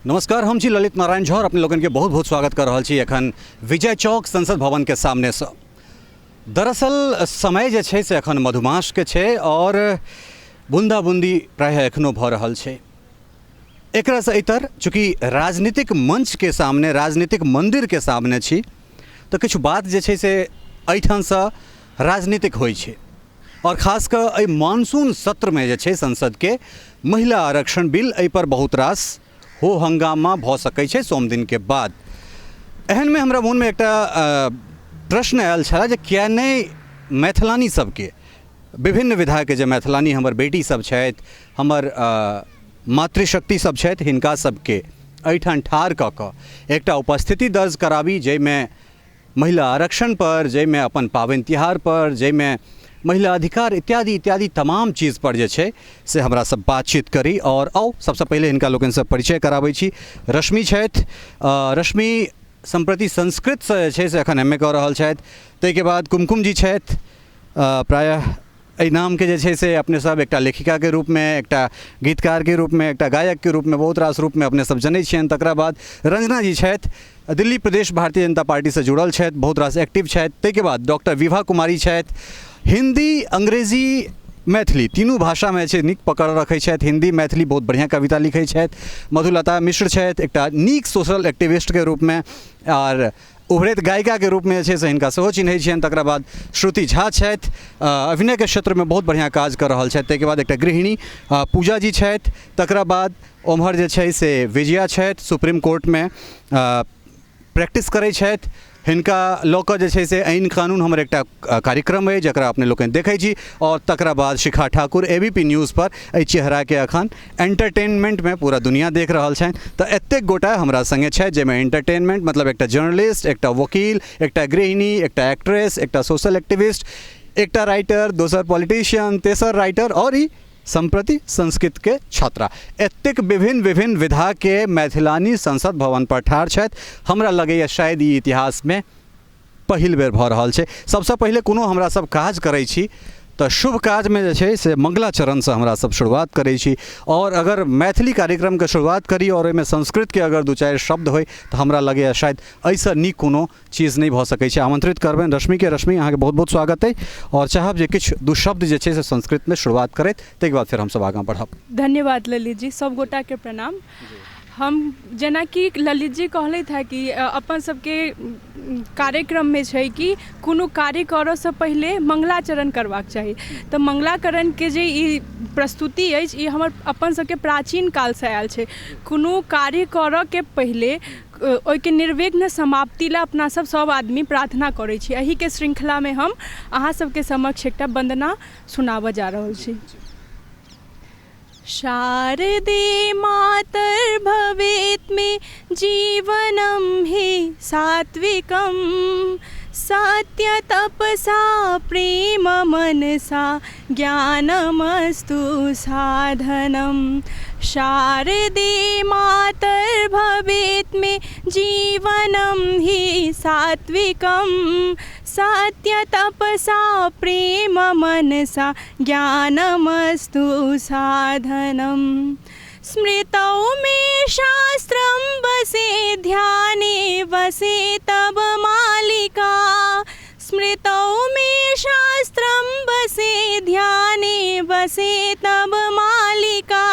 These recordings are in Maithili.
नमस्कार, हम छी ललित नारायण झा और अपने लोगन के बहुत बहुत स्वागत कर रहल छी एखन विजय चौक संसद भवन के सामने से। दरअसल समय जे छै से एखन मधुमास के छै और बूंदा बूंदी प्रायः एखनो भऽ रहल छै। एकरासँ इतर चूँकि राजनीतिक मंचके सामने, राजनीतिक मन्दिरके सामने छी, तऽ किछु बात जे छै से एहिठामसँ राजनीतिक होइ छै आओर खास कऽ एहि मानसून सत्रमे जे छै संसदके महिला आरक्षण बिल, एहिपर बहुत रास हो हंगामा भऽ सकै छै सोम दिनके बाद। एहनमे हमरा मोनमे एकटा प्रश्न आयल छलए जे किए नहि मैथिलानी सबके, विभिन्न विधाके जे मैथिलानी हमर बेटी सब छथि, हमर मातृशक्ति सब छथि, हिनका सबके एहिठाम ठाढ़ कऽ कऽ एकटा उपस्थिति दर्ज कराबी जाहिमे महिला आरक्षण पर, जाहिमे अपन पाबनि तिहार पर, जाहिमे महिला अधिकार इत्यादि इत्यादि तमाम चीज पर जे छै से हमरा सब बातचीत करी। आओर आउ सबसँ पहिले हिनका लोकनिसँ परिचय कराबै छी। रश्मि छथि, रश्मि सम्प्रति संस्कृतसँ जे छै से एखन एम ए कऽ रहल छथि। ताहिके बाद कुमकुम जी छथि, प्रायः एहि नामके जे छै से अपने सब एकटा लेखिकाके रूपमे, एकटा गीतकारके रूपमे, एकटा गायकके रूपमे, बहुत रास रूपमे अपने सब जनै छियनि। तकरा बाद रंजना जी छथि, दिल्ली प्रदेश भारतीय जनता पार्टीसँ जुड़ल छथि, बहुत रास एक्टिव छथि। ताहिके बाद डॉक्टर विभा कुमारी छथि, हिन्दी, अंग्रेजी, मैथिली तीनू भाषामे जे छै नीक पकड़ रखै छथि, हिन्दी मैथिली बहुत बढ़िआँ कविता लिखै छथि। मधुलता मिश्र छथि, एकटा नीक सोशल एक्टिविस्टके रूपमे आओर उभरैत गायिकाके रूपमे जे छै से हिनका सेहो चिन्है छियनि। तकरा बाद श्रुति झा छथि, अभिनयके क्षेत्रमे बहुत बढ़िआँ काज कऽ रहल छथि। ताहिके बाद एकटा गृहिणी पूजा जी छथि। तकरा बाद ओम्हर जे छै से विजया छथि, सुप्रीम कोर्टमे प्रैक्टिस करै छथि। हिनका लऽ कऽ जे छै से ऐन कानून हमर एकटा कार्यक्रम अइ जकरा अपने लोकनि देखै छी। आओर तकरा बाद Shikha Thakur A B P न्यूजपर एहि चेहराके एखन एंटरटेनमेंटमे पूरा दुनिया देख रहल छनि। तऽ एतेक गोटा हमरा सङ्गे छथि जाहिमे एंटरटेनमेंट मतलब एकटा जर्नलिस्ट, एकटा वकील, एकटा गृहिणी, एकटा एक्ट्रेस, एकटा सोशल एक्टिविस्ट, एकटा राइटर, दोसर पॉलिटिशियन, तेसर राइटर आओर ई सम्प्रति संस्कृतके छात्रा। एतेक विभिन्न विभिन्न विधाके मैथिलानी संसद भवनपर ठाढ़ छथि। हमरा लगैए शायद ई इतिहासमे पहिल बेर भऽ रहल छै। सबसँ पहिले कोनो हमरा सब काज करै छी तऽ शुभ काजमे जे छै से मंगलाचरणसँ हमरा सब शुरुआत करै छी। आओर अगर मैथिली कार्यक्रमके शुरुआत करी आओर ओहिमे संस्कृतके अगर दू चारि शब्द होइ तऽ हमरा लगैए शायद एहिसँ नीक कोनो चीज नहि भऽ सकै छै। आमंत्रित करबनि रश्मिके। रश्मि, अहाँके बहुत बहुत स्वागत अइ आओर चाहब जे किछु दू शब्द जे छै से संस्कृतमे शुरुआत करैत ताहिके बाद फेर हमसब आगाँ बढ़ब। धन्यवाद ललित जी, सब गोटाके प्रणाम। हम जेनाकि ललित जी कहलथि हँ कि अपन सबके कार्यक्रममे छै कि कोनो कार्य करऽसँ पहिले मङ्गलाचरण करबाक चाही, तऽ मङ्गलाचरणके जे ई प्रस्तुति अछि ई हमर अपन सबके प्राचीन कालसँ आयल छै। कोनो कार्य करऽके पहिले ओहिके निर्विघ्न समाप्ति लए अपना सब सब आदमी प्रार्थना करै छी। एहिके श्रृङ्खलामे हम अहाँ सबके समक्ष एकटा वन्दना सुनाबऽ जा रहल छी। शारदे मातर्भवेत् मे जीवनं हि सात्विकं, सत्य तपसा प्रेम मनसा ज्ञानमस्तु साधनं। शारदे मातर्भवेत् मे जीवनं हि सात्विकं, सत्य तपसा प्रेम मनसा ज्ञानमस्तु साधनं। स्मृतौ मे शास्त्रं वसे ध्याने वसे तव मालिका, स्मृतौ मे शास्त्रं वसे ध्याने वसे तव मालिका।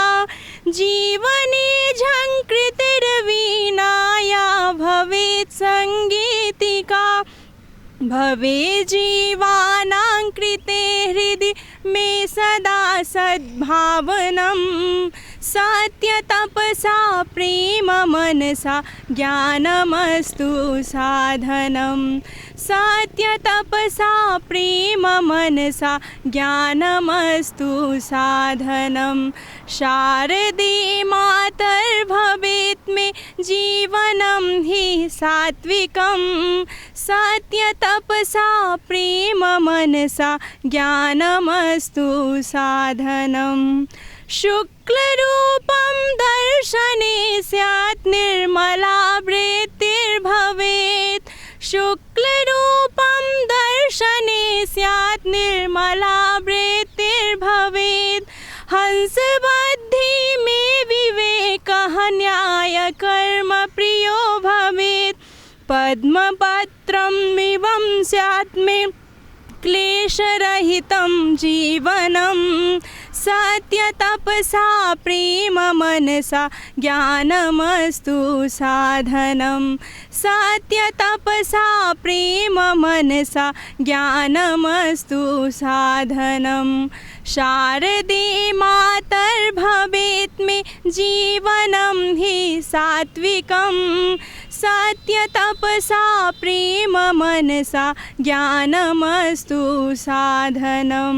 जीवने झङ्कृतिर्वीणाया भवेत् सङ्गीतिका, भवे जीवानां कृते हृदि मे सदा सद्भावनं। सत्य तपसा प्रेम मनसा ज्ञानमस्तु साधनं, सत्य तपसा प्रेम मनसा ज्ञानमस्तु साधनं। शारदे मातर्भवेत् मे जीवनं हि सात्विकं, सत्य तपसा प्रेम मनसा ज्ञानमस्तु साधनं। शुक्लरूपं दर्शने स्यात् निर्मला वृत्तिर्भवेत्, शुक्लरूपं दर्शने स्यात् निर्मला वृत्तिर्भवेत्। हंसबुद्धि मे विवेकः न्यायकृतिर्भवेत्, कर्म प्रियो भवेत् पद्मपत्रम् इवं स्यात् मे क्लेशरहितं जीवनं सत्यतपसा प्रेम मनसा ज्ञानमस्तु साधनं सत्यतपसा प्रेम मनसा ज्ञानमस्तु साधनं शारदे मातर्भवेत् मे जीवनं हि सात्विकं सत्यतपसा प्रेम मनसा ज्ञानमस्तु साधनं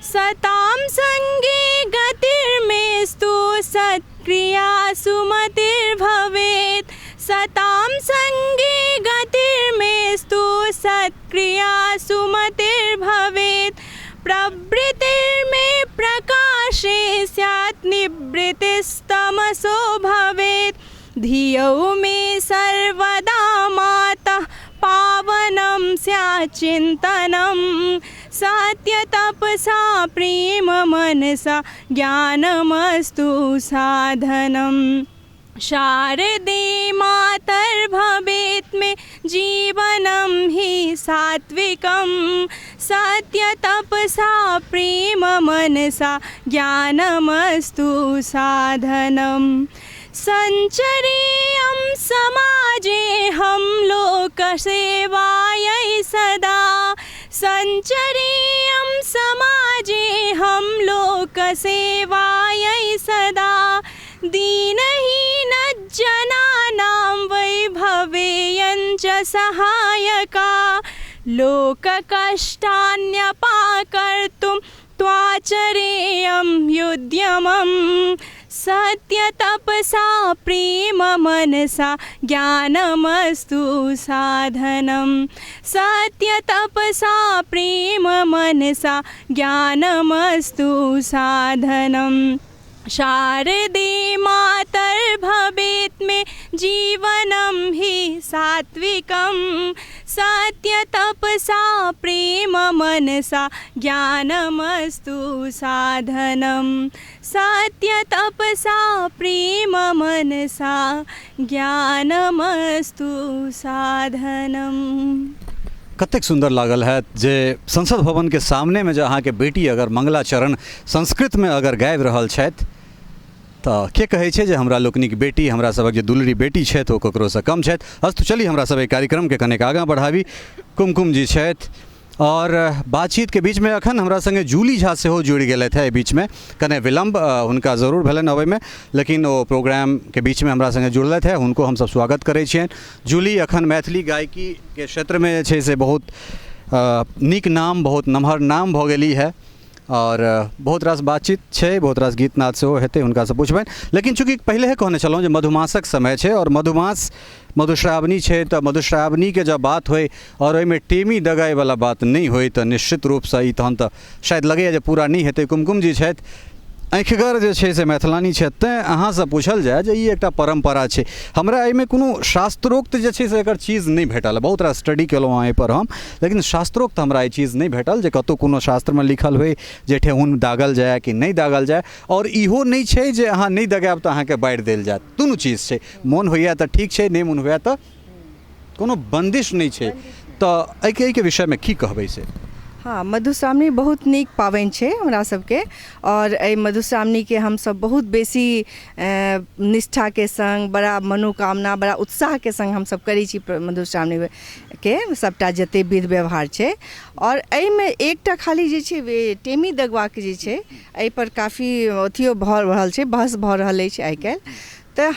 सतां सङ्गे गतिर्मेस्तु सत्क्रिया सुमतिर्भवेत् सतां सङ्गे गतिर्मेस्तु सत्क्रिया सुमतिर्भवेत् प्रवृत्तिर्मे प्रकाशे स्यात् निवृत्तिस्तमसो भवेत् धियौ मे सर्वदा मातः पावनं स्यात् चिन्तनं सत्यतपसा प्रेम मनसा ज्ञानमस्तु साधनम् शारदे मातर्भवेत् मे जीवनं हि सात्विकं सत्यतपसा प्रेम मनसा ज्ञानमस्तु साधनं सञ्चरेयं समाजेऽहं लोकसेवायै सदा सञ्चरेयं समाजेऽहं लोकसेवायै सदा दीनहीनजनानां वै भवेयञ्च सहायका लोककष्टान्यपाकर्तुं त्वाचरेयं युद्यमं सत्यतपसा प्रेम मनसा ज्ञानमस्तु साधनं सत्यतपसा प्रेम मनसा ज्ञानमस्तु साधनं शारदे मातर्भवेत् मे जीवनं हि सात्विकं सत्यतपसा प्रेम मनसा ज्ञानमस्तु साधनं सत्यतपसा प्रेम मनसा ज्ञानमस्तु साधनम। कतेक सुन्दर लागल हैत जे संसद भवनके सामनेमे जे अहाँके बेटी अगर मंगलाचरण संस्कृतमे अगर गाबि रहल छथि तऽ के कहै छै जे हमरा लोकनिक बेटी, हमरा सभक जे दुलरी बेटी छथि ओ ककरोसँ कम छथि। अस्तु चली हमरा सब एहि कार्यक्रमके कनेक आगाँ बढ़ाबी। कुमकुम जी छथि आओर बातचीतके बीचमे एखन हमरा सङ्गे जूली झा सेहो जुड़ि गेलथि हेँ। एहि बीचमे कने विलम्ब हुनका जरूर भेलनि अबैमे, लेकिन ओ प्रोग्रामके बीचमे हमरा सङ्गे जुड़लथि हेँ, हुनको हमसब स्वागत करै छियनि। जूली एखन मैथिली गायकीके क्षेत्रमे जे छै से बहुत नीक नाम, बहुत नमहर नाम भऽ गेली हेँ आओर बहुत रास बातचीत छै, बहुत रास गीत नाद सेहो हेतै, हुनकासँ पुछबनि। लेकिन चूँकि पहिलेहे कहने छलहुँ जे मधुमासक समय छै आओर मधुमास मधुश्रावणी छै, तऽ मधुश्रावणीके जँ बात होइ आओर ओहिमे टेमी दगाइवला बात नहि होइ तऽ निश्चित रूपसँ ई तहन तऽ शायद लगैए जे पूरा नहि हेतै। कुमकुम जी छथि, आँखिगर जे छै से मैथिलानी छथि, तेँ अहाँसँ पूछल जाय जे ई एकटा परम्परा छै। हमरा एहिमे कोनो शास्त्रोक्त जे छै से एकर चीज नहि भेटल, बहुत रास स्टडी केलहुँ हँ एहिपर हम, लेकिन शास्त्रोक्त हमरा ई चीज नहि भेटल जे कतहु कोनो शास्त्रमे लिखल होइ जे ठेहुन दागल जाय कि नहि दागल जाय। आओर इहो नहि छै जे अहाँ नहि दगायब तऽ अहाँके बारि देल जायत, दुनू चीज छै। मोन होइए तऽ ठीक छै, नहि मोन होइए तऽ कोनो बन्दिश नहि छै। तऽ एहिके विषयमे की कहबै से? हँ, मधुश्रावणी बहुत नीक पाबनि छै हमरा सबके आओर एहि मधुश्रावणीके हमसब बहुत बेसी निष्ठाके सङ्ग, बड़ा मनोकामना, बड़ा उत्साहके सङ्ग हमसब करै छी मधुश्रावणीके सबटा जते विध व्यवहार छै। आओर एहिमे एकटा खाली जे छै टेमी दगबाके जे छै एहिपर काफी अथियो भऽ रहल छै, बहस भऽ रहल अछि आइ काल्हि। तऽ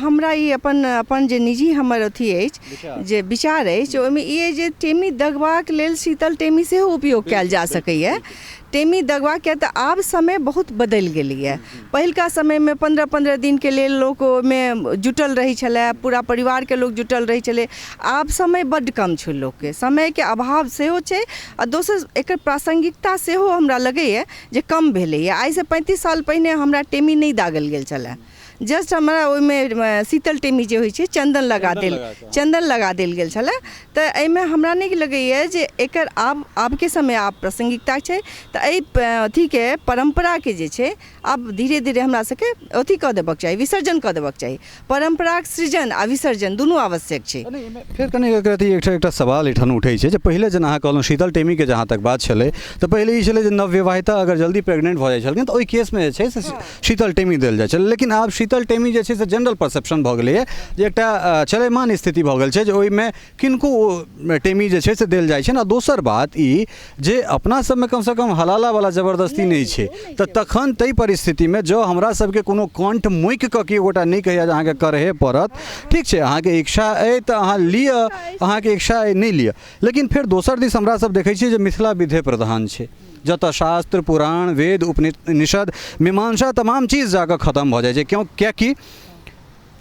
हमरा ई अपन अपन जे निजी हमर अथी अछि जे विचार अछि ओहिमे ई अछि जे टेमी दगबाक लेल शीतल टेमी सेहो उपयोग कयल जा सकैए। टेमी दगबाक किएक तऽ आब समय बहुत बदलि गेलैए। पहिलुका समयमे 15-15 दिनके लेल लोक ओहिमे जुटल रहै छलै, पूरा परिवारके लोक जुटल रहै छलै। आब समय बड्ड कम छै लोकके, समयके अभाव सेहो छै आ दोसर एकर प्रासङ्गिकता सेहो हमरा लगैए जे कम भेलैए। आइसँ 35 साल पहिने हमरा टेमी नहि दागल गेल छलए, जस्ट हमरा ओहिमे शीतल टेमी जे होइ छै चन्दन लगा चन्दन देल लगा कऽ। चन्दन लगा देल गेल छलै। तऽ एहिमे हमरा नहि लगैए जे एकर आब आबके समय आब प्रासङ्गिकता छै। तऽ एहि अथीके परम्पराके जे छै आब धीरे धीरे हमरा सबके अथी कऽ देबक चाही, विसर्जन कऽ देबक चाही। परम्पराक सृजन आ विसर्जन दुनू आवश्यक छै। नहि, एहिमे फेर कनि एक रति एकटा एकटा सवाल एहिठाम उठै छै जे पहिले जेना अहाँ कहलहुँ शीतल टेमीके जहाँ तक बात छलै तऽ पहिले ई छलै जे नवविवाहिता अगर जल्दी प्रेग्नेंट भऽ जाइ छलखिन तऽ ओहि केसमे जे छै से शीतल टेमी देल जाइ छलै। लेकिन आब शीतल टेमी जे छै से जनरल परसेप्शन भऽ गेलैए जे एकटा चलयमान स्थिति भऽ गेल छै जे ओहिमे किनको टेमी जे छै से देल जाइ छनि। आ दोसर बात ई जे अपना सबमे कमसँ कम हलालावला जबरदस्ती नहि छै, तऽ तखन ताहि परिस्थितिमे जँ हमरा सबके कोनो कण्ठ मोकि कऽ केओ गोटा नहि कहैए जे अहाँके करहे पड़त, ठीक छै अहाँके इच्छा अइ तऽ अहाँ लिअ, अहाँके इच्छा अइ नहि लिअ। लेकिन फेर दोसर दिस हमरा सब देखै छियै जे मिथिला विधे प्रधान छै, जतऽ शास्त्र पुराण वेद उपनिषद मीमांसा तमाम चीज जाकऽ खतम भऽ जाइ छै। क्यों? किएकि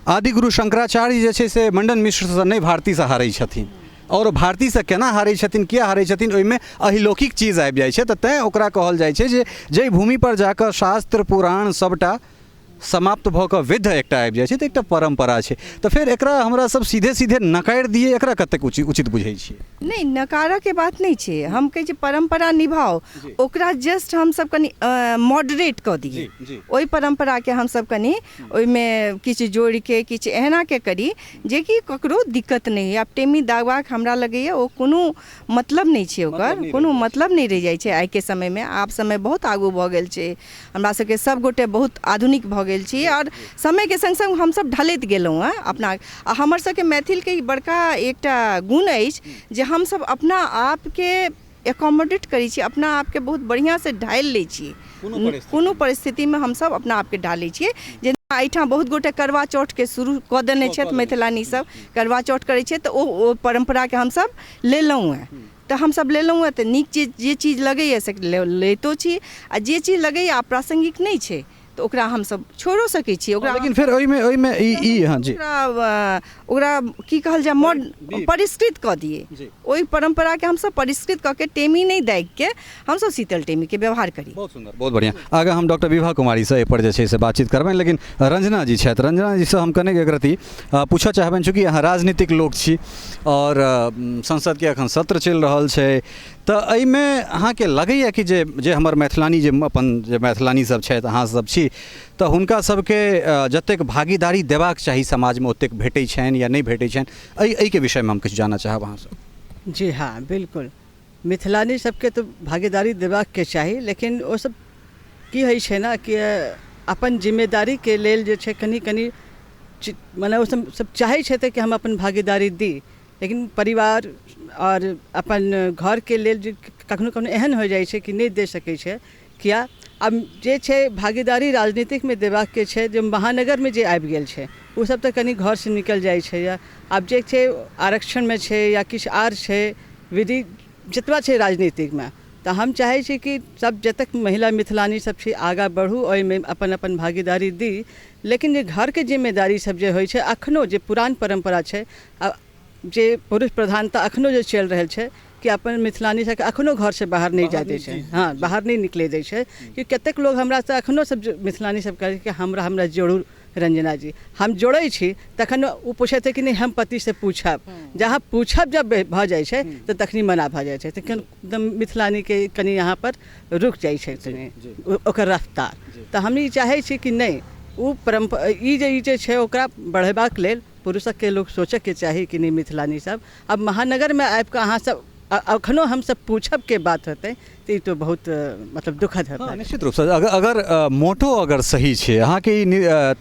आदिगुरु शंकराचार्य जे छै से मण्डन मिश्रसँ नहि भारतीसँ हारै छथिन, आओर भारतीसँ केना हारै छथिन, किया हारै छथिन, ओहिमे अहिलौकिक चीज आबि जाइ छै। तऽ तैँ ओकरा कहल जाइ छै जे जाहि भूमिपर जाकऽ शास्त्र पुराण सभटा समाप्त भऽ कऽ विध एकटा आबि जाइ छै, तऽ एकटा परम्परा छै। तऽ फेर एकरा हमरा सब सीधे सीधे नकारि दियै, एकरा कतेक उचित बुझै छियै? नहि, नकारऽके बात नहि छै। हम कहै छी परम्परा निभाउ, ओकरा जस्ट हमसब कनि मॉडरेट कऽ दियै। ओहि परम्पराके हमसब कनि ओहिमे किछु जोड़िके किछु एहनाके करी जेकि ककरो दिक्कत नहि होइ। आब टेमी दागबाक हमरा लगैए ओ कोनो मतलब नहि छै, ओकर कोनो मतलब नहि रहि जाइ छै आइके समयमे। आब समय बहुत आगू भऽ गेल छै, हमरा सबके सब गोटे बहुत आधुनिक भऽ गेल छी आओर समयके सङ्ग सङ्ग हमसब ढलैत गेलहुँ हँ अपना। आ हमर सबके मैथिलके ई बड़का एकटा गुण अछि जे हमसब अपना आपके एकोमोडेट करै छी, अपना आपके बहुत बढ़िआँसँ ढालि लै छी। कोनो परिस्थितिमे हमसब अपना आपके ढालै छियै। जेना एहिठाम बहुत गोटे करवा चौथके शुरू कऽ देने छथि, मैथिलानी सब करवा चौथ करै छथि, तऽ ओ परम्पराके हमसब लेलहुँ हँ। तऽ हमसब लेलहुँ हँ तऽ नीक चीज जे चीज लगैए से लैतो छी, आ जे चीज लगैए आब प्रासङ्गिक नहि छै तऽ ओकरा हमसब छोड़ो सकै छी ओकरा। लेकिन फेर ओहिमे ओहिमे ई ई हँ जी ओकरा ओकरा की कहल जाय, मॉड परिष्कृत कऽ दियै। ओहि परम्पराके हमसब परिष्कृत कऽ के टेमी नहि दागिके हमसब शीतल टेमीके व्यवहार करी। बहुत सुन्दर, बहुत बढ़िआँ। आगाँ हम डॉक्टर विभा कुमारीसँ एहिपर जे छै से बातचीत करबनि, लेकिन रंजना जी छथि, रंजना जीसँ हम कनेक एक रति पूछऽ चाहबनि, चूँकि अहाँ राजनीतिक लोक छी आओर संसदके एखन सत्र चलि रहल छै, तऽ एहिमे अहाँके लगैए कि जे जे हमर मैथिलानी जे अपन जे मैथिलानी सब छथि, अहाँ सब छी, तऽ हुनका सबके जतेक भागीदारी देबाक चाही समाजमे ओतेक भेटै छनि या नहि भेटै छनि? एहिके विषयमे हम किछु जानऽ चाहब अहाँसँ। जी हाँ, बिल्कुल। मिथिलानी सबके तऽ भागीदारी देबाके चाही, लेकिन ओ सब की होइ छै ने कि अपन जिम्मेदारीके लेल जे छै कनि कनि मने ओ सब सब चाहै छथि कि हम अपन भागीदारी दी, लेकिन परिवार आओर अपन घरके लेल जे कखनो कखनो एहन हो जाइ छै कि नहि दे सकै छै। किया आब जे छै भागीदारी राजनीतिकमे देबाके छै, जे महानगरमे जे आबि गेल छै ओसब तऽ कनि घरसँ निकलि जाइ छै, या आब जे छै आरक्षणमे छै या किछु आर छै विधि जतबा छै राजनीतिकमे। तऽ हम चाहै छी कि सब जतेक महिला मिथिलानी सब छी आगाँ बढ़ू, ओहिमे अपन अपन भागीदारी दी, लेकिन जे घरके जिम्मेदारी सब जे होइ छै अखनो जे पुरान परम्परा छै, जे पुरुष प्रधानता अखनो जे चलि रहल छै कि अपन मिथिलानी सबके अखनो घरसँ बाहर नहि जाय दै छै, हँ बाहर नहि निकलै दै छै। कि कतेक लोग हमरासँ अखनो सब मिथिलानी सब कहै कि हमरा हमरा जोड़ू रंजना जी, हम जोड़ै छी, तखन ओ पूछैत छै कि नहि हम पतिसँ पूछब। जहाँ पूछब जब भऽ जाइ छै तऽ तखनी मना भऽ जाइ छै, तऽ एकदम मिथिलानीके कनि यहाँ पर रुकि जाइ छै कनि ओकर रफ्तार। तऽ हम ई चाहै छी कि नहि ओ परम्परा ई जे छै ओकरा बढ़ेबाक लेल पुरुषके लोक सोचैके चाही कि नहि मिथिलानी सब आब महानगरमे आबिकऽ अहाँ सब अखनो हमसब पूछबके बात होतै तऽ ई तऽ बहुत मतलब दुखद हेतै। निश्चित रूपसँ अगर अगर मोटो अगर सही छै, अहाँके ई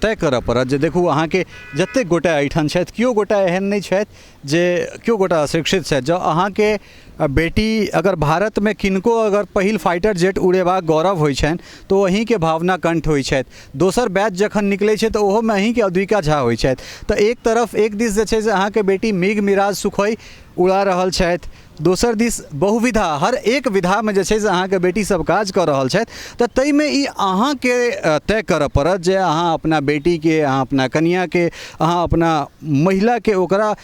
तय करऽ पड़त जे देखू अहाँके जतेक गोटा एहिठाम छथि केओ गोटा एहन नहि छथि जे केओ गोटा अशिक्षित छथि। जँ अहाँके बेटी अगर भारतमे किनको अगर पहिल फाइटर जेट उड़ेबाक गौरव होइ छनि तऽ ओ अहीँके भावना कण्ठ होइ छथि। दोसर बैच जखन निकलै छै तऽ ओहोमे अहीँके अद्विका झा होइ छथि। तऽ एक तरफ एक दिस जे छै से अहाँके बेटी मेघ मिराज सुखोई उड़ा रहल छथि, दोसर दिस बहुविधा हर एक विधामे जे छै से अहाँके बेटी सब काज कऽ रहल छथि। तऽ ताहिमे ई अहाँके तय करऽ पड़त जे अहाँ अपना बेटीके, अहाँ अपना कनिआँके, अहाँ अपना महिलाके ओकरा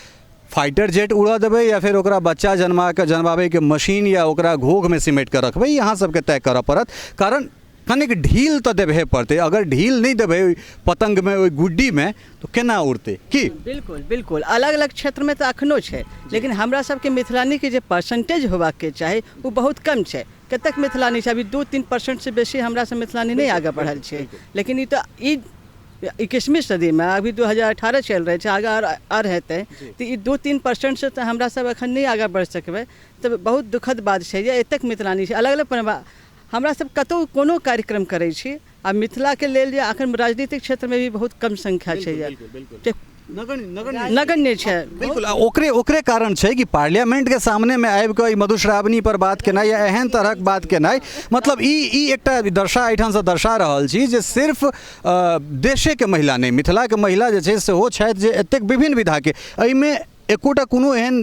फाइटर जेट उड़ऽ देबै या फेर ओकरा बच्चा जनमाके जनमाबैके मशीन या ओकरा घोघमे सिमटिके रखबै, ई अहाँ सबके तय करऽ पड़त। कारण कनिक ढील तऽ देबहे पड़तै। अगर ढील नहि देबै ओहि पतङ्गमे, ओहि गुड्डीमे, तऽ केना उड़तै की? बिल्कुल बिल्कुल। अलग अलग क्षेत्रमे तऽ एखनो छै, लेकिन हमरा सबके मिथिलानीके जे परसेंटेज होबाके चाही ओ बहुत कम छै। कतेक मिथिलानी छै अभी? 2-3%सँ बेसी हमरा सब मिथिलानी नहि आगाँ बढ़ल छै। लेकिन ई तऽ ई 21वीं सदीमे अभी 2018 चलि रहल छै, आगाँ आओर हेतै तऽ ई 2-3%सँ तऽ हमरा सब एखन नहि आगाँ बढ़ि सकबै। तऽ बहुत दुखद बात छै जे एतेक मिथिलानी छै अलग अलग परिवार। हमरा सब कतहु कोनो कार्यक्रम करै छी आ मिथिलाके लेल जे एखन राजनीतिक क्षेत्रमे भी बहुत कम संख्या छै, जे नगण्य छै। बिल्कुल, आ ओकरे ओकरे कारण छै कि पार्लियामेंटके सामनेमे आबि कऽ ई मधुश्रावणी पर बात केनाइ या एहन तरहक बात केनाइ, मतलब ई ई एकटा दर्शा एहिठामसँ दर्शा रहल छी जे सिर्फ देशेके महिला नहि, मिथिलाके महिला जे छै सेहो छथि जे एतेक विभिन्न विधाके। एहिमे एकोटा कोनो एहन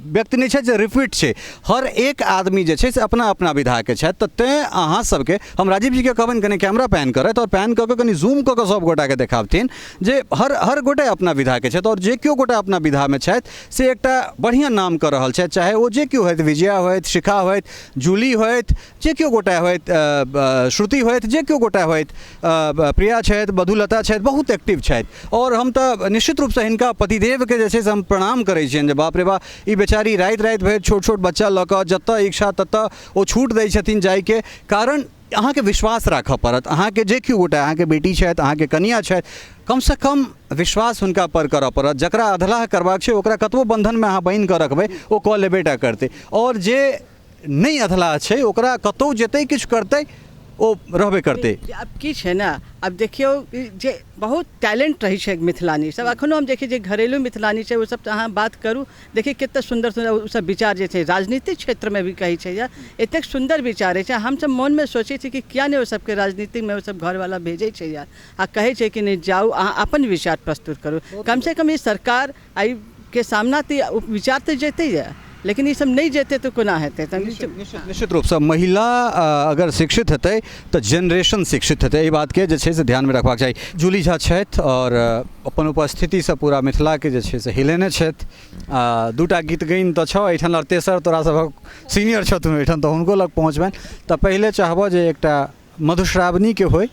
व्यक्ति नहि छथि जे रिपीट छै। हर एक आदमी जे छै से अपना अपना विधाके छथि। तऽ तेँ अहाँ सबके हम राजीव जीके कहबनि कनि कैमरा पैन करथि आओर पैन कऽ कऽ कनि जूम कऽ कऽ सब गोटाके देखाबथिन जे हर हर गोटे अपना विधाके छथि, आओर जे केओ गोटा अपना विधामे छथि से एकटा बढ़िआँ नाम कऽ रहल छथि, चाहे ओ जे केओ होथि, विजया होथि, शिखा होथि, जूली होथि, जे केओ गोटा होथि, श्रुति होथि, जे केओ गोटा होथि, प्रिया छथि, मधुलता छथि, बहुत एक्टिव छथि। आओर हम तऽ निश्चित रूपसँ हिनका पतिदेवके जे छै से हम प्रणाम करै छियनि जे बाप रे बाप, ई बेचारी राति राति भरि छोट छोट बच्चा लऽ कऽ जतऽ इच्छा ततऽ ओ छूट दै छथिन जाइके। कारण अहाँके विश्वास राखऽ पड़त, अहाँके जे केओ गोटा, अहाँके बेटी छथि, अहाँके कनिआँ छथि, कमसँ कम विश्वास हुनका पर करऽ पड़त। जकरा अधलाह करबाक छै ओकरा कतबो बन्धनमे अहाँ बान्हि कऽ रखबै ओ कऽ लेबे टा करतै, आओर जे नहि अधलाह छै ओकरा कतहु जेतै किछु करतै ओ रहबे करतै। आब की छै ने, आब देखियौ जे बहुत टैलेंट रहै छै मिथिलानी सब। एखनो हम देखै जे घरेलू मिथिलानी छै ओसब तऽ अहाँ बात करू, देखियौ कतेक सुन्दर सुन्दर ओसब विचार जे छै राजनीतिक क्षेत्रमे भी कहै छै, या एतेक सुन्दर विचार रहै छै। हमसब मोनमे सोचै छी कि किया नहि ओसबके राजनीतिकमे ओसब घरवाला भेजै छै यार, आ कहै छै कि नहि जाउ अहाँ अपन विचार प्रस्तुत करू। कमसँ कम ई सरकार एहिके सामना तऽ विचार तऽ जेतै यऽ, लेकिन ई सब नहि जेतै तऽ कोना हेतै? तऽ निश्चित रूपसँ महिला अगर शिक्षित हेतै तऽ जेनरेशन शिक्षित हेतै, एहि बातके जे छै से ध्यानमे रखबाक चाही। जूली झा छथि आओर अपन उपस्थितिसँ पूरा मिथिलाके जे छै से हिलेने छथि। आ दूटा गीत गाइन तऽ छौ एहिठाम आओर तेसर तोरा सभक सीनियर छथुन एहिठाम, तऽ हुनको लग पहुँचबनि। तऽ पहिले चाहबऽ जे एकटा मधुश्रावणीके होइ।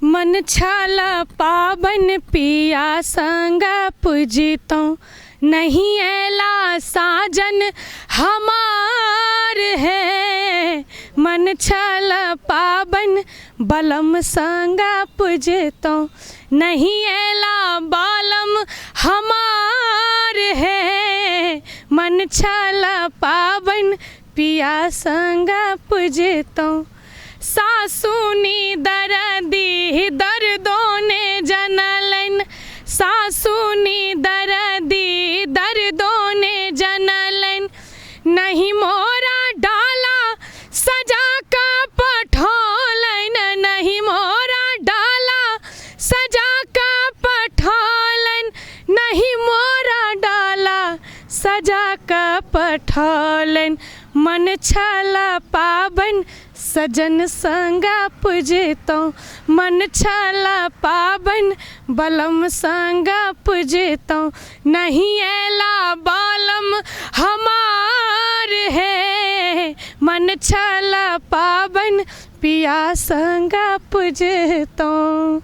मन छल पाबन पिया संग पूजितौं, नहीं अयला साजन हमार हे। मन छल पाबन बलम संग पूजितौं, नहीं अयला बालम हमार हे। मन छल पाबन पिया संग पूजितौं। सासुनी दरदी दर्दो ने जनलनि, सासुनी दरदी दर्दो ने जनलनि, नहीं मोरा डाला सजा कऽ पठौलनि, नहीं मोरा डाला सजा कऽ पठौलनि, नहीं मोरा डाला सजा कऽ पठौलनि। मन छल पाबनि सजन संग पूजितौं, मन छल पाबनि बलम संग पूजितौं, नहीं अयला बालम हमार हे। मन छल पाबनि पिया संग पूजितौं।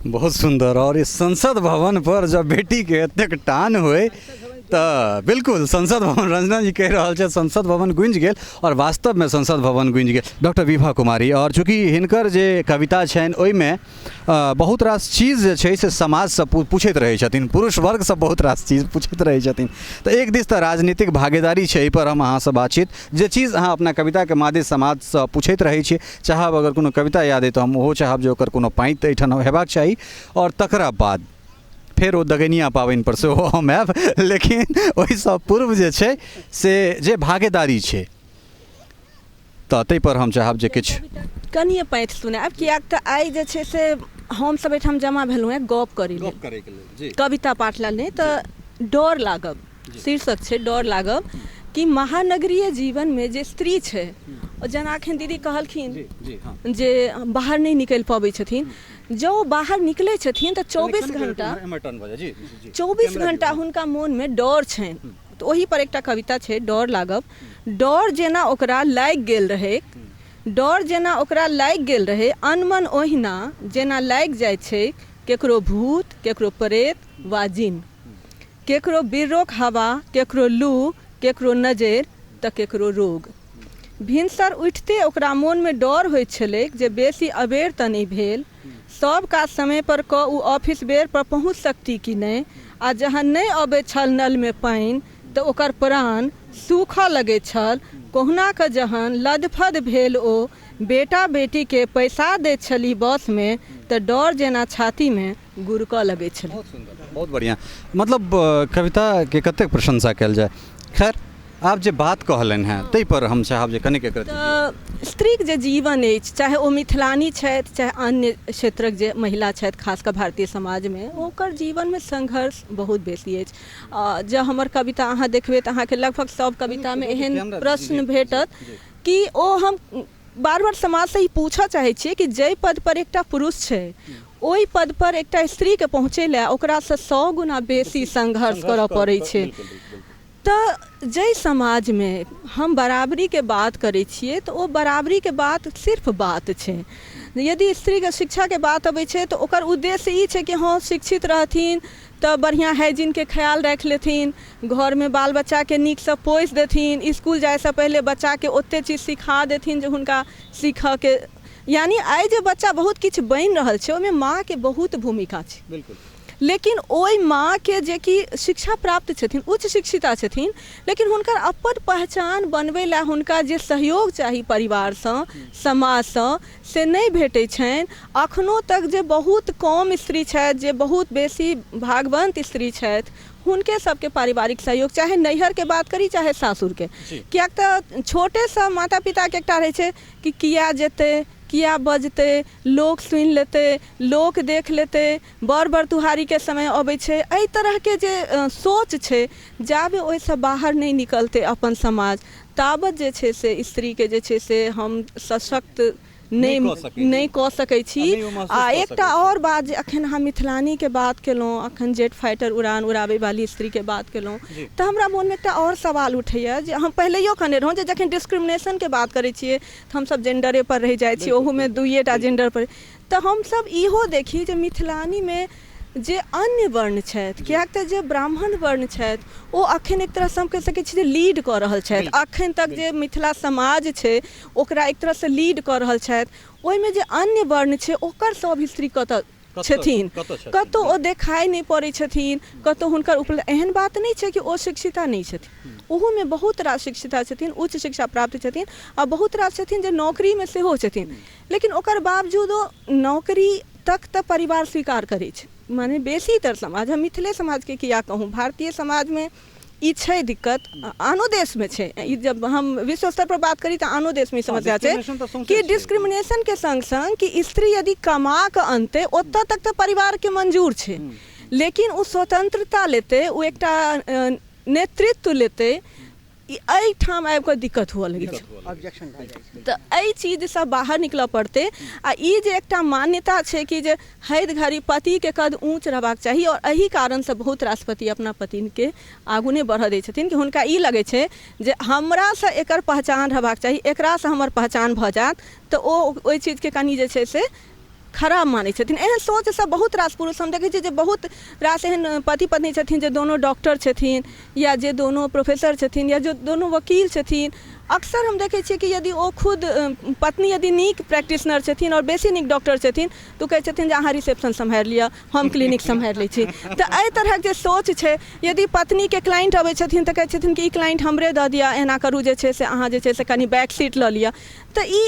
बहुत सुंदर। और इस संसद भवन पर जब बेटी के एतेक टान होय तऽ बिल्कुल संसद भवन, रंजना जी कहि रहल छथि संसद भवन गूंजि गेल, और वास्तवमे संसद भवन गूंजि गेल। डॉक्टर विभा कुमारी, और चूँकि हिनकर जे कविता छनि ओहिमे बहुत रास चीज जे छै से समाजसँ पूछैत रहै छथिन, पुरुष वर्गसँ बहुत रास चीज पूछैत रहै छथिन। तऽ एक दिस तऽ राजनीतिक भागीदारी छै, एहिपर हम अहाँसँ बातचीत जे चीज अहाँ अपना कविताके माध्यम समाजसँ पूछैत रहै छी चाहब, अगर कोनो कविता याद अइ तऽ हम ओहो चाहब जे ओकर कोनो पाँति एहिठाम हेबाक चाही, आओर तकरा बाद फेर ओ दगनिया पाबनिपर सेहो हम आयब। लेकिन ओहिसँ पूर्व जे छै से जे भागीदारी छै तऽ ताहिपर हम चाहब जे किछु कनिए पाँति सुनायब, किएक तऽ आइ जे छै से हमसब एहिठाम जमा भेलहुँ हेँ गप करै लेल, कविता पाठ लेल नहि। तऽ डर लागब शीर्षक छै, डर लागब कि महानगरीय जीवनमे जे स्त्री छै, जेना एखन दीदी कहलखिन जे बाहर नहि निकलि पबै छथिन, जँ ओ बाहर निकलै छथिन तऽ 24 घंटा 24 घंटा हुनका मोनमे डर छनि। तऽ ओहि पर एकटा कविता छै डर लागब। डर जेना ओकरा लागि गेल रहै डर जेना ओकरा लागि गेल रहै, अनमन ओहिना जेना लागि जाइत छैक केकरो भूत, केकरो प्रेत वा जिन। केकरो बिर्रोक हवा, केकरो लू, केकरो नजरि तऽ केकरो रोग। भिनसर उठिते ओकरा मोनमे डर होइत छलैक जे बेसी अबेर तऽ नहि भेल। सभ काज समयपर कऽ ओ ऑफिस बेरपर पहुँच सकती कि नहि। आ जहन नहि अबैत छल नलमे पानि तऽ ओकर प्राण सूखऽ लगैत छल। कहुना कऽ जहन लदफद भेल ओ बेटा-बेटीकेँ पैसा दैत छलीह बसमे तऽ डर जेना छातीमे गुड़कऽ लगैत छलै। बहुत सुन्दर, बहुत बढ़िआँ। मतलब कविताके कतेक प्रशंसा कयल जाय। खैर, आब जे बात कहलनि हेँ ताहिपर हम चाहब जे कनिक एकर। तऽ स्त्रीके जे जीवन अछि, चाहे ओ मिथिलानी छथि चाहे अन्य क्षेत्रक जे महिला छथि, खास कऽ भारतीय समाजमे ओकर जीवनमे संघर्ष बहुत बेसी अछि। जँ हमर कविता अहाँ देखबै तऽ अहाँके लगभग सभ कवितामे एहन प्रश्न भेटत कि ओ हम बार बार समाजसँ ई पूछऽ चाहै छियै कि जाहि पदपर एकटा पुरुष छै ओहि पदपर एकटा स्त्रीके पहुँचै लए ओकरासँ 100 गुना बेसी संघर्ष करऽ पड़ै छै। तऽ जाहि समाजमे हम बराबरीके बात करै छियै तऽ ओ बराबरीके बात सिर्फ बात छै। यदि स्त्रीके शिक्षाके बात अबै छै तऽ ओकर उद्देश्य ई छै कि हँ शिक्षित रहथिन तऽ बढ़िआँ हाइजीनके ख्याल राखि लेथिन, घरमे बाल बच्चाके नीकसँ पोसि देथिन, इसकुल जाइसँ पहिले बच्चाके ओतेक चीज सिखा देथिन जे हुनका सीखऽके, यानि आइ जे बच्चा बहुत किछु बनि रहल छै ओहिमे माँके बहुत भूमिका छै। बिल्कुल। लेकिन ओहि माँके जे कि शिक्षा प्राप्त छथिन, उच्च शिक्षिता छथिन, लेकिन हुनकर अपन पहचान बनबै लए हुनका जे सहयोग चाही परिवारसँ, समाजसँ, से नहि भेटै छनि। अखनो तक जे बहुत कम स्त्री छथि, जे बहुत बेसी भागवन्त स्त्री छथि, हुनके सबके पारिवारिक सहयोग, चाहे नैहरके बात करी चाहे सासुरके, किएक तऽ छोटेसँ माता पिताके एकटा रहै छै कि किया जेतै, किया बजतै, लोक सुनि लेतै, लोक देख लेतै, बर बरतुहारीके समय अबै छै, एहि तरहके जे सोच छै, जाबे ओहिसँ बाहर नहि निकलतै अपन समाज ताबत जे छै से स्त्रीके जे छै से हम सशक्त नहि नहि कऽ सकै छी। आ एकटा आओर बात जे अखन अहाँ मिथिलानीके बात केलहुँ, अखन जेट फाइटर उड़ान उड़ाबै वाली स्त्रीके बात केलहुँ, तऽ हमरा मोनमे एकटा आओर सवाल उठैए जे हम पहिलैयो कहने रहौँ जे जखन डिस्क्रिमिनेशनके बात करै छियै तऽ हमसब जेंडरेपर रहि जाइ छियै, ओहूमे दुइएटा जेंडरपर। तऽ हमसब इहो देखी जे मिथिलानीमे जे अन्य वर्ण छथि, किएक तऽ जे ब्राह्मण वर्ण छथि ओ अखन एक तरहसँ हम कहि सकै छी जे लीड कऽ रहल छथि, अखन तक जे मिथिला समाज छै ओकरा एक तरहसँ लीड कऽ रहल छथि, ओहिमे जे अन्य वर्ण छै ओकर सब स्त्री कतऽ छथिन, कतहु ओ देखाइ नहि पड़ै छथिन, कतहु हुनकर उपलब्ध। एहन बात नहि छै कि ओ शिक्षिता नहि छथिन, ओहूमे बहुत रास शिक्षिता छथिन, उच्च शिक्षा प्राप्त छथिन आ बहुत रास छथिन जे नौकरीमे सेहो छथिन, लेकिन ओकर बावजूदो नौकरी तक तऽ परिवार स्वीकार करै छै। माने बेसीतर समाज, हम मिथिले समाजके किया कहूँ, भारतीय समाजमे ई छै दिक्कत, आनो देशमे छै ई। जब हम विश्व स्तर पर बात करी तऽ आनो देशमे ई समस्या छै कि डिस्क्रिमिनेशनके सङ्ग सङ्ग कि स्त्री यदि कमा कऽ अनतै ओतऽ तक तऽ परिवारके मंजूर छै, लेकिन ओ स्वतंत्रता लेतै, ओ एकटा नेतृत्व लेतै, ई एहिठाम आबि कऽ दिक्कत हुअ लगै छै, ऑब्जेक्शन भए जाइ छै। तऽ एहि चीजसँ बाहर निकलऽ पड़तै। आ ई जे एकटा मान्यता छै कि जे हर घड़ी पतिके कद ऊँच रहबाक चाही, आओर एहि कारणसँ बहुत रास पति अपना पत्नीके आगू नहि बढ़ऽ दै छथिन कि हुनका ई लगै छै जे हमरासँ एकर पहचान रहबाक चाही, एकरासँ हमर पहचान भऽ जायत, तऽ ओ ओहि चीजके कनि जे छै से खराब मानै छथिन। एहन सोचसँ बहुत रास पुरुष हम देखै छियै जे बहुत रास एहन पति पत्नी छथिन जे दोनो डॉक्टर छथिन या जे दोनो प्रोफेसर छथिन या जे दोनो वकील छथिन। अक्सर हम देखै छियै कि यदि ओ खुद पत्नी यदि नीक प्रैक्टिशनर छथिन आओर बेसी नीक डॉक्टर छथिन तऽ ओ कहै छथिन जे अहाँ रिसेप्शन सम्हारि लिअ, हम क्लिनिक सम्हारि लै छी। तऽ एहि तरहक जे सोच छै, यदि पत्नीके क्लाइंट अबै छथिन तऽ कहै छथिन कि ई क्लाइंट हमरे दऽ दिअ, एना करू जे छै से अहाँ जे छै से कनि बैक सीट लऽ लिअ। तऽ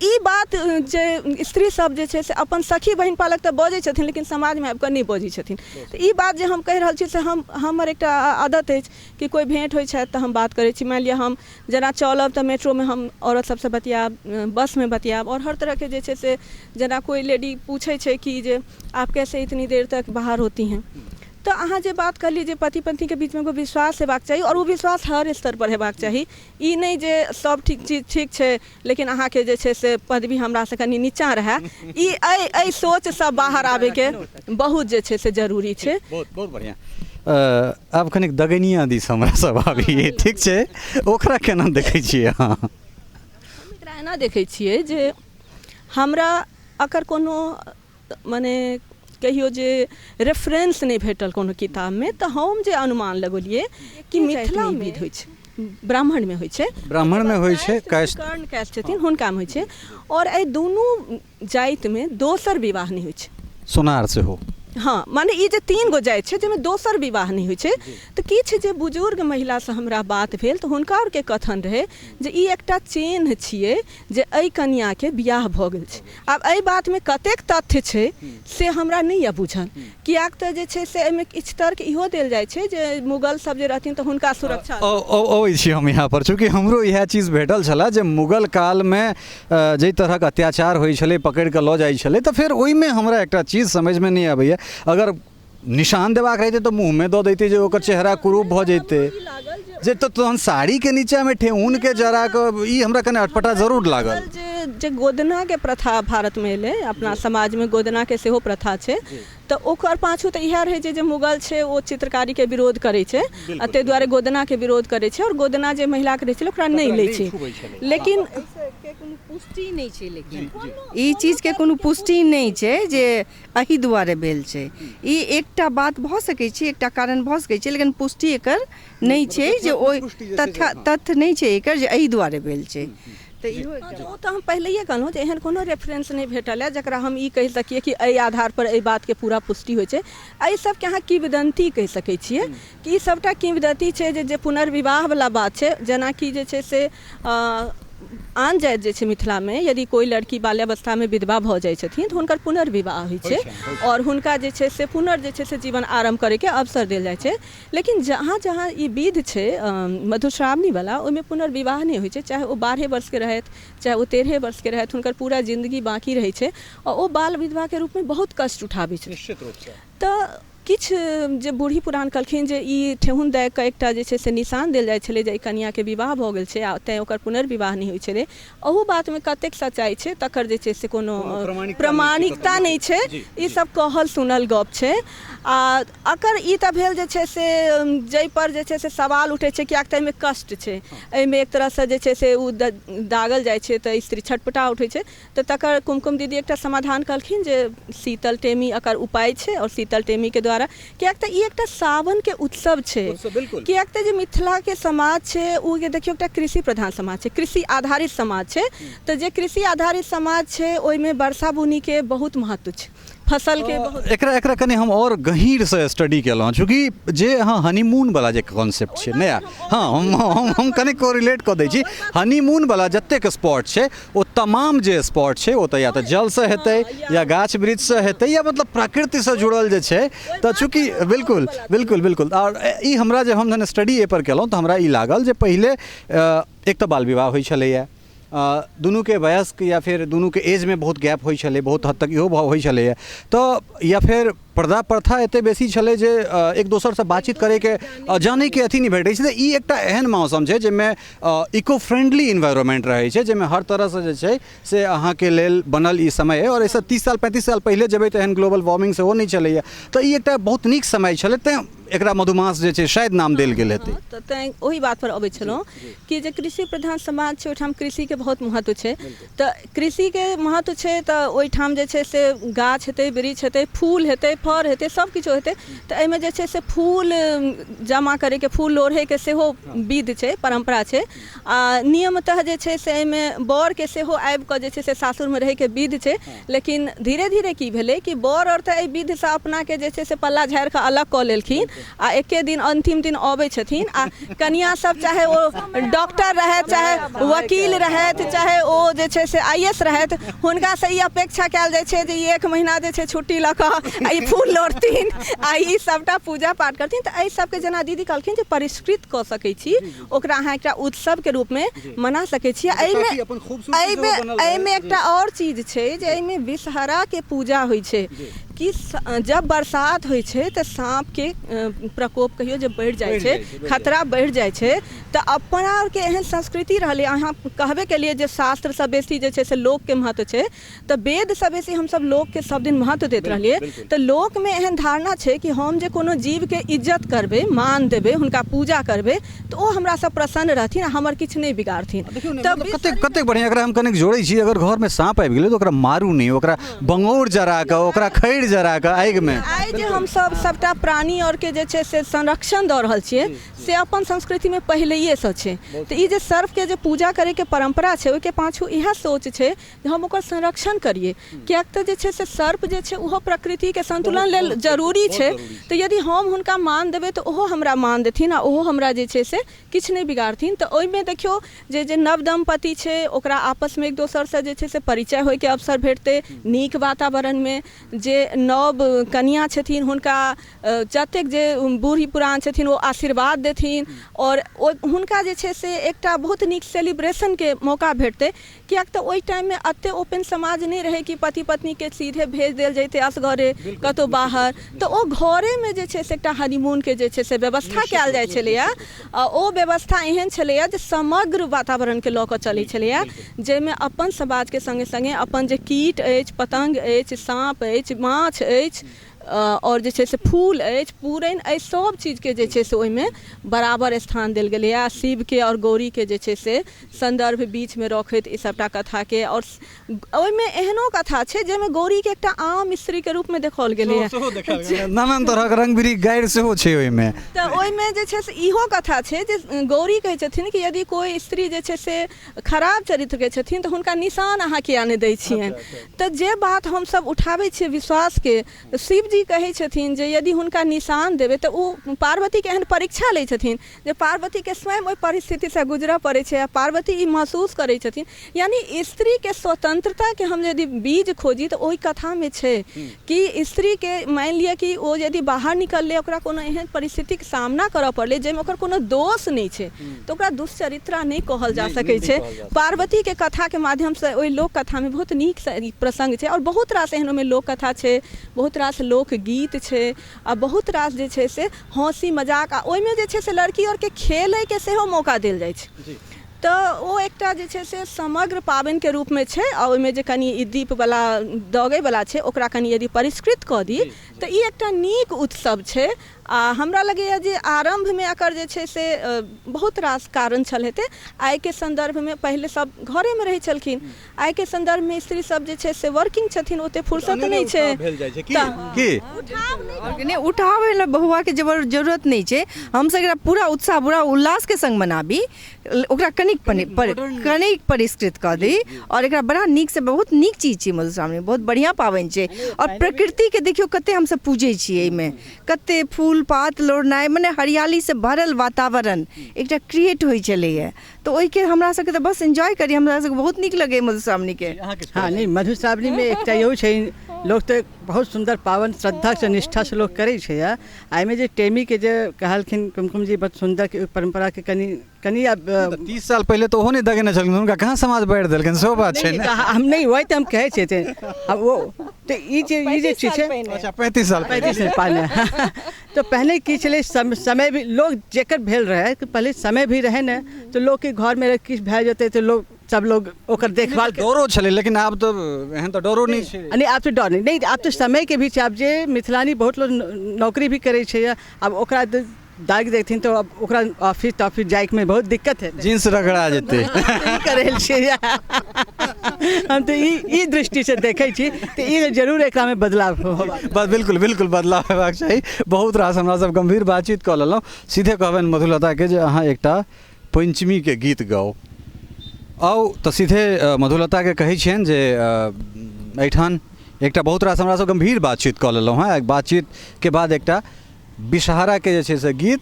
ई बात जे स्त्री सब जे छै से अपन सखी बहिनपा लग तऽ बजै छथिन लेकिन समाजमे आबिकऽ नहि बजै छथिन। तऽ ई बात जे हम कहि रहल छी से हम हमर एकटा आदत अछि कि कोइ भेँट होइ छथि तऽ हम बात करै छी। मानि लिअ हम जेना चलब तऽ मेट्रोमे हम औरत सबसँ बतियाएब, बसमे बतियाएब, आओर हर तरहके जे छै से जेना कोइ लेडी पूछै छै कि जे आप कैसे इतनी देर तक बाहर होती हैं, तऽ अहाँ जे बात कहलियै जे पति पत्नीके बीचमे एगो विश्वास हेबाक चाही, आओर ओ विश्वास हर स्तर पर हेबाक चाही। ई नहि जे सब ठीक चीज ठीक छै लेकिन अहाँके जे छै से पदवी हमरासँ कनि नीचाँ रहए, ई एहि सोचसँ बाहर आबैके बहुत जे छै से जरूरी छै। बहुत बहुत बढ़िआँ। आब कनिक दगनिया दिस हमरा सब आबी, ठीक छै? ओकरा केना देखै छियै अहाँ? हम एकरा एना एना देखै छियै जे हमरा एकर कोनो मने कहियौ जे रेफरेंस नहि भेटल कोनो किताबमे, तऽ हम जे अनुमान लगौलियै कि मिथिलामे विध होइ छै, ब्राह्मणमे होइ छै, ब्राह्मणमे होइ छै, कायस्थ कर्ण कायस्थ छथिन हुनकामे होइ छै, आओर एहि दुनू जातिमे दोसर विवाह नहि होइ छै। सोनार सेहो। हँ, माने ई जे 3 गो जाति छै जाहिमे दोसर विवाह नहि होइ छै। तऽ किछु जे बुजुर्ग महिलासँ हमरा बात भेल तऽ हुनका आओरके कथन रहै जे ई एकटा चिन्ह छियै जे एहि कनिआँके बियाह भऽ गेल छै। आब एहि बातमे कतेक तथ्य छै से हमरा नहि यऽ बुझल, किएक तऽ जे छै से एहिमे किछु तर्क इहो देल जाइ छै जे मुगल सब जे रहथिन तऽ हुनका सुरक्षा। अबै छी हम यहाँ पर, चूँकि हमरो इएह चीज भेटल छलए जे मुगल कालमे जाहि तरहक अत्याचार होइ छलै, पकड़ि कऽ लऽ जाइ छलै, तऽ फेर ओहिमे हमरा एकटा चीज समझमे नहि अबैए, अगर निशान देबाक रहितै तऽ मुँहमे दऽ दैतै जे ओकर चेहरा कुरूप भऽ जैतै, जे तऽ तहन साड़ीके नीचाँमे ठेहुनके जरा कऽ, ई हमरा कने अटपटा जरूर लागल। जे गोदनाके प्रथा भारतमे एलै, अपना समाजमे गोदनाके सेहो प्रथा छै, तऽ ओकर पाछू तऽ इएह रहै छै जे मुगल छै ओ चित्रकारीके विरोध करै छै आ ताहि दुआरे गोदनाके विरोध करै छै, आओर गोदना जे महिलाके रहै छलै ओकरा नहि लै छै। लेकिन कोनो पुष्टि नहि छै, लेकिन ई चीजके कोनो पुष्टि नहि छै जे एहि दुआरे भेल छै। ई एकटा बात भऽ सकै छै, एकटा कारण भऽ सकै छै, लेकिन पुष्टि एकर नहि छै जे ओहि तथ्य नहि छै एकर जे एहि दुआरे भेल छै। तऽ इहो ओ तऽ हम पहिलैए कहलहुँ जे एहन कोनो रेफरेंस नहि भेटल है जकरा हम ई कहि सकिए कि एहि आधारपर एहि बातके पूरा पुष्टि होइ छै। एहि सबके अहाँ किंवदंती कहि सकै छियै कि ई सबटा किंवदंती छै जे पुनर्विवाहवला बात छै। जेनाकि जे छै से आन जाति जे छै मिथिलामे यदि कोइ लड़की बाल्यावस्थामे विधवा भऽ जाइ छथिन तऽ हुनकर पुनर्विवाह होइ छै आओर हुनका जे छै से पुनर् जे छै से जीवन आरम्भ करैके अवसर देल जाइ छै। लेकिन जहाँ जहाँ ई विध छै मधुश्रावणीवला, ओहिमे पुनर्विवाह नहि होइ छै, चाहे ओ 12 वर्षके रहथि चाहे ओ 13 वर्षके रहथि, हुनकर पूरा जिन्दगी बाँकी रहै छै आओर ओ बाल विधवाके रूपमे बहुत कष्ट उठाबै छै। निश्चित रूपसँ। तऽ किछु जे बूढ़ी पुरान कहलखिन जे ई ठेहुन दए कऽ एकटा जे छै से निशान देल जाइ छलै जे एहि कनिआँके विवाह भऽ गेल छै आ तैँ ओकर पुनर्विवाह नहि होइ छलै। अहू बातमे कतेक सच्चाइ छै तकर जे छै से कोनो प्रमाणिकता नहि छै, ई सब कहल सुनल गप छै। आ एकर ई तऽ भेल जे छै से जाहिपर जे छै से सवाल उठै छै, किएक तऽ एहिमे कष्ट छै, एहिमे एक तरहसँ जे छै से ओ दागल जाइ छै तऽ स्त्री छटपटा उठै छै। तऽ तकर कुमकुम दीदी एकटा समाधान कहलखिन जे शीतल टेमी एकर उपाय छै, आओर शीतल टेमीके द्वारा, किएक तऽ ई एकटा सावनके उत्सव छै, किएक तऽ जे मिथिलाके समाज छै ओ देखियौ एकटा कृषि प्रधान समाज छै, कृषि आधारित समाज छै। तऽ जे कृषि आधारित समाज छै ओहिमे वर्षा बुनीके बहुत महत्व छै, फसलके बहुत। एकरा एकरा कनि हम आओर गहीँरसँ स्टडी केलहुँ, चूँकि जे अहाँ हनीमूनवला जे कॉन्सेप्ट छै नया, हँ हम हम कनि कोरिलेट कऽ दै छी। हनीमूनवला जतेक स्पॉट छै ओ तमाम जे स्पॉट छै ओ तऽ या तऽ जलसँ हेतै या गाछ वृक्षसँ हेतै या मतलब प्रकृतिसँ जुड़ल जे छै। तऽ चूँकि बिल्कुल बिल्कुल बिल्कुल, आओर ई हमरा जे हम जहन स्टडी एहिपर केलहुँ तऽ हमरा ई लागल जे पहिले एक तऽ बाल विवाह होइ छलैए, दुनूके वयस्क या फेर दुनूके एजमे बहुत गैप होइ छलै, बहुत हद तक इहो होइ छलैए। तऽ या फेर पर्दा प्रथा एतेक बेसी छलै जे एक दोसरसँ बातचीत करैके जानैके अथी नहि भेटै छै। तऽ ई एकटा एहन मौसम छै जाहिमे इको फ्रेंडली इन्वायरमेंट रहै छै, जाहिमे हर तरहसँ जे छै से अहाँके लेल बनल ई समय अइ। आओर एहिसँ 30 साल 35 साल पहिले जेबै तऽ एहन ग्लोबल वार्मिंग सेहो नहि छलैए, तऽ ई एकटा बहुत नीक समय छलै, तैँ एकरा मधुमास जे छै शायद नाम देल गेल हेतै। तऽ तैँ ओहि बातपर अबै छलहुँ कि जे कृषि प्रधान समाज छै ओहिठाम कृषिके बहुत महत्व छै। तऽ कृषिके महत्व छै तऽ ओहिठाम जे छै से गाछ हेतै, वृक्ष हेतै, फूल हेतै, फड़ हेतै, सब किछु हेतै। तऽ एहिमे जे छै से फूल जमा करैके, फूल लोढ़ैके सेहो विध छै, परम्परा छै। आ नियमतः जे छै से एहिमे बरके सेहो आबिकऽ जे छै से सासुरमे रहैके विध छै। लेकिन धीरे धीरे की भेलै कि बर आओर तऽ एहि विधसँ अपनाके जे छै से पल्ला झाड़िकऽ अलग कऽ लेलखिन आ एके दिन अन्तिम दिन अबै छथिन आ कनिआँ सब चाहे ओ डॉक्टर रहथि, चाहे वकील रहथि, चाहे ओ जे छै से I S रहथि, हुनकासँ ई अपेक्षा कयल जाइ छै जे ई 1 महीना जे छै छुट्टी लऽ कऽ आ ई फूल लोढ़थिन आ ई सबटा पूजा पाठ करथिन। तऽ एहि सबके जेना दीदी कहलखिन जे परिष्कृत कऽ सकै छी, ओकरा अहाँ एकटा उत्सवके रूपमे मना सकै छी। एहिमे एहिमे एहिमे एकटा आओर चीज छै जे एहिमे विषहराके पूजा होइ छै। कि जब बरसात होइ छै तऽ साँपके प्रकोप कहियौ जे बढ़ि जाइ छै, खतरा बढ़ि जाइ छै। तऽ अपना आरके एहन संस्कृति रहलै, अहाँ कहबे केलियै जे शास्त्रसँ बेसी जे छै से लोकके महत्व छै, तऽ वेदसँ बेसी हमसब लोकके सबदिन महत्व दैत रहलियै। तऽ लोकमे एहन धारणा छै कि हम जे कोनो जीवके इज्जत करबै, मान देबै, हुनका पूजा करबै, तऽ ओ हमरासँ प्रसन्न रहथिन आ हमर किछु नहि बिगाड़थिन। तऽ कतेक कतेक बढ़िआँ। एकरा हम कनिक जोड़ै छी, अगर घरमे साँप आबि गेलै तऽ ओकरा मारू नहि, ओकरा बंगौर जरा कऽ, ओकरा खैर जरा कऽ आगिमे। आइ जे हमसब सबटा प्राणी आओरके जे छै से संरक्षण दऽ रहल छियै, से अपन संस्कृतिमे पहिलैएसँ छै। तऽ ई जे सर्पके जे पूजा करैके परम्परा छै, ओहिके पाछू इएह सोच छै जे हम ओकर संरक्षण करियै, किएक तऽ जे छै से सर्प जे छै ओहो प्रकृतिके संतुलन लेल जरूरी छै। तऽ यदि हम हुनका मान देबै तऽ ओहो हमरा मान देथिन आ ओहो हमरा जे छै से किछु नहि बिगाड़थिन। तऽ ओहिमे देखियौ जे जे नव दम्पति छै ओकरा आपसमे एक दोसरसँ जे छै से परिचय होइके अवसर भेटतै नीक वातावरणमे। जे नव कनिआँ छथिन हुनका जतेक जे बूढ़ी पुरान छथिन ओ आशीर्वाद देथिन आओर ओ हुनका जे छै से एकटा बहुत नीक सेलिब्रेशनके मौका भेटतै, किएक तऽ ओहि टाइममे एतेक ओपन समाज नहि रहै कि पति पत्नीके सीधे भेज देल जैतै असगरे कतहु बाहर। तऽ ओ घरेमे जे छै से एकटा हनीमूनके जे छै से व्यवस्था कयल जाइ छलैए, आ ओ व्यवस्था एहन छलैए जे समग्र वातावरणके लऽ कऽ चलै छलैए, जाहिमे अपन समाजके सङ्गे सङ्गे अपन जे कीट अछि, पतङ्ग अछि, साँप अछि, माछ अछि, आओर जे छै से फूल अछि, पुरैन अछि, सभ चीजके जे छै से ओहिमे बराबर स्थान देल गेलैए। आ शिवके आओर गौरीके जे छै से सन्दर्भ बीचमे रखैत ई सभटा कथाके, आओर ओहिमे एहनो कथा छै जाहिमे गौरीके एकटा आम स्त्रीके रूपमे देखाओल गेलैए, नानान तरहक रंग बिरंग गारि सेहो छै ओहिमे। तऽ ओहिमे जे छै से इहो कथा छै जे गौरी कहै छथिन कि यदि कोइ स्त्री जे छै से खराब चरित्रके छथिन तऽ हुनका निशान अहाँ किया नहि दै छियनि। तऽ जे बात हमसब उठाबै छियै विश्वासके, तऽ शिवजी कहै छथिन जे यदि हुनका निशान देबै तऽ ओ पार्वतीके एहन परीक्षा लै छथिन जे पार्वतीके स्वयं ओहि परिस्थितिसँ गुजरऽ पड़ै छै आ पार्वती ई महसूस करै छथिन। यानि स्त्रीके स्वतन्त्रताके हम यदि बीज खोजी तऽ ओहि कथामे छै कि स्त्रीके मानि लिअ कि ओ यदि बाहर निकललै, ओकरा कोनो एहन परिस्थितिके सामना करऽ पड़लै जाहिमे ओकर कोनो दोष नहि छै, तऽ ओकरा दुष्चरित्रा नहि कहल जा सकै छै। पार्वतीके कथाके माध्यमसँ ओहि लोक कथामे बहुत नीकसँ ई प्रसङ्ग छै, आओर बहुत रास एहन ओहिमे लोक कथा छै, बहुत रास लोकगीत छै, आ बहुत रास जे छै से हँसी मजाक, आ ओहिमे जे छै से लड़की आओरके खेलैके सेहो मौका देल जाइ छै। तऽ ओ एकटा जे छै से समग्र पाबनिके रूपमे छै, आ ओहिमे जे कनि ई दीपवला दगैवला छै ओकरा कनि यदि परिष्कृत कऽ दी तऽ ई एकटा नीक उत्सव छै। आ हमरा लगैए जे आरम्भमे एकर जे छै से बहुत रास कारण छल हेतै। आइके सन्दर्भमे पहिले सब घरेमे रहै छलखिन, आइके सन्दर्भमे स्त्री सब जे छै से वर्किंग छथिन, ओते फुर्सत नहि छै। नहि उठाबै लए बहुआके जरूरत नहि छै, हमसब एकरा पूरा उत्साह पूरा उल्लासके सङ्ग मनाबी, ओकरा कनिक कनिक परिष्कृत कऽ दी आओर एकरा बड़ा नीकसँ, बहुत नीक चीज छै मधुश्रावणी, बहुत बढ़िआँ पाबनि छै। आओर प्रकृतिके देखियौ कते हमसब पूजै छियै, एहिमे कते फूल पात लोढ़नाइ, मने हरियालीसँ भरल वातावरण एकटा क्रिएट होइ छलैए, तऽ ओहिके हमरा सबके तऽ बस एन्जॉय करी, हमरा सबके बहुत नीक लगैए मधुश्रावणीके। हँ नहि, मधुश्रावणीमे एकटा इहो छै, लोक तऽ बहुत सुन्दर पाबनि श्रद्धासँ निष्ठासँ लोक करै छै, आ एहिमे जे टेमीके जे कहलखिन कुमकुम जी, बड़ सुन्दर परम्पराके कनि कनि आब 30 साल पहिले तऽ ओहो नहि दगेने छलखिन, हुनका कहाँ समाज बाढ़ि देलखिन, सेहो बात छै ने। हम नहि, वही तऽ हम कहै छियै, आब ओ तऽ ई जे ई जे चीज छै। अच्छा, 35 साल 35 साल पहिले। तऽ पहिले की छलै, समय भी लोक जकर भेल रहै, पहिले समय भी रहै ने, तऽ लोकके घरमे किछु भए जेतै तऽ लोक सब लोग ओकर देखभाल डरो छलै, लेकिन आब तऽ एहन तऽ डरो नहि छै। नहीं आब तऽ डर नहि, नहीं आब तऽ समयके भी छै, आब जे मिथिलानी बहुत लोग नौकरी भी करै छै, आब ओकरा दागि देथिन तऽ आब ओकरा ऑफिस तॉफिस जाइमे बहुत दिक्कत हेतै, जींस रगड़ा जेतै। करै छियै हम तऽ ई दृष्टिसँ देखै छी, तऽ ई जरूर एकरामे बदलाव होबाक, बिल्कुल बिल्कुल बदलाव हेबाक चाही। बहुत रास हमरा सब गम्भीर बातचीत कऽ लेलहुँ। सीधे कहबनि मधुलताके जे अहाँ एकटा पञ्चमीके गीत गाउ। आउ तऽ सीधे मधुलताके कहै छियनि जे एहिठाम एकटा बहुत रास हमरा सब गम्भीर बातचीत कऽ लेलहुँ हेँ, बातचीतके बाद एकटा विषहाराके जे छै से गीत,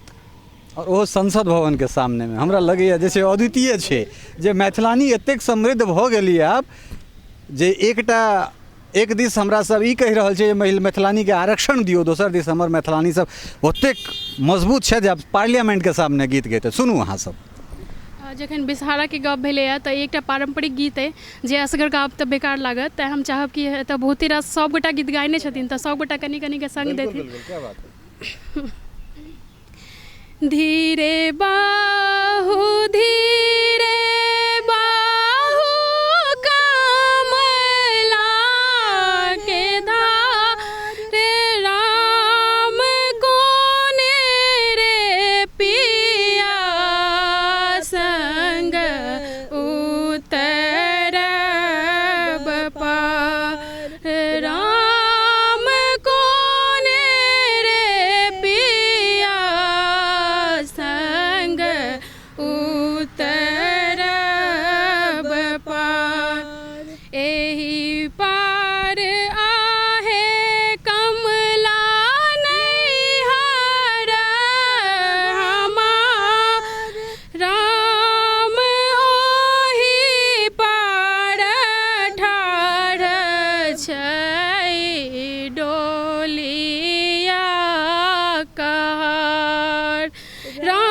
आओर ओहो संसद भवनके सामनेमे, हमरा लगैए जे छै अद्वितीय छै जे मैथिलानी एतेक समृद्ध भऽ गेली आब जे एकटा एक दिस हमरा सब ई कहि रहल छै जे मैथिलानीके आरक्षण दियौ, दोसर दिस हमर मैथिलानी सब ओतेक मजबूत छथि जे आब पार्लियामेंटके सामने गीत गेतै। सुनू अहाँ सब। जखन बिसहाराके गप भेलैए तऽ एकटा पारम्परिक गीत अइ जे असगर गायब तऽ बेकार लागत, तेँ हम चाहब कि एतऽ बहुते रास सभगोटा गीत गायने छथिन तऽ सभगोटा कनि कनिके सङ्ग देथिन। धीरे बाहु धीरे बाहु कमला के धारे राम कोने रे पिया संग उतरब पार, राम कोने रे पिया संग उतरब पार, एहि पार आहे कमला नैहर हमार, राम ओहि पार ठाढ़ छै डोलिया कहार, राम